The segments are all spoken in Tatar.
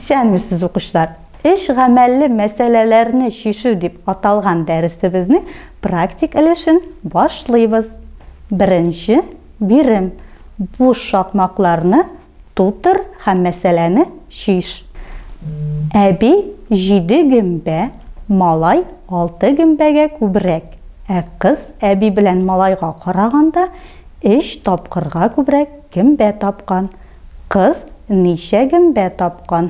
Исәнмесез, укучылар! Эш гамәлле мәсьәләләрне чишү дип аталган дәресебезнең практик өлешен башлыйбыз. Беренче бирем. Буш шакмакларны тутыр һәм мәсьәләне чиш. Әби җиде гөмбә, малай алты гөмбәгә күбрәк, ә кыз әби белән малайга караганда өч тапкырга күбрәк гөмбә тапкан. Кыз ничә гөмбә тапкан?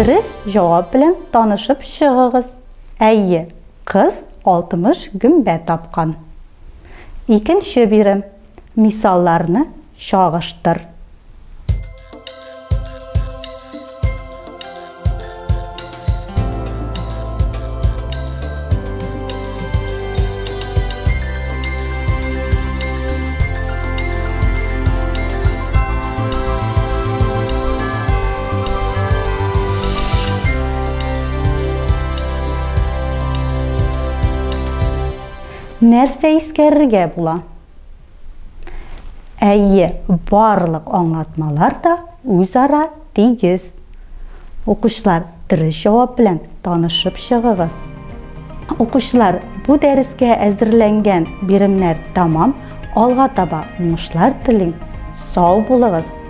Дөрес җавап белән танышып чыгыгыз. Әйе, кыз 60 гөмбә тапкан. Икенче бирем. Мисалларны чагыштыр. Нәрсә искәрергә була? Әйе, барлык аңлатмалар да үзара тигез. Укучылар, дөрес җавап белән танышып чыгыгыз. Укучылар, бу дәрескә әзерләнгән биремнәр тәмам. Алга таба уңышлар телим. Сау булыгыз!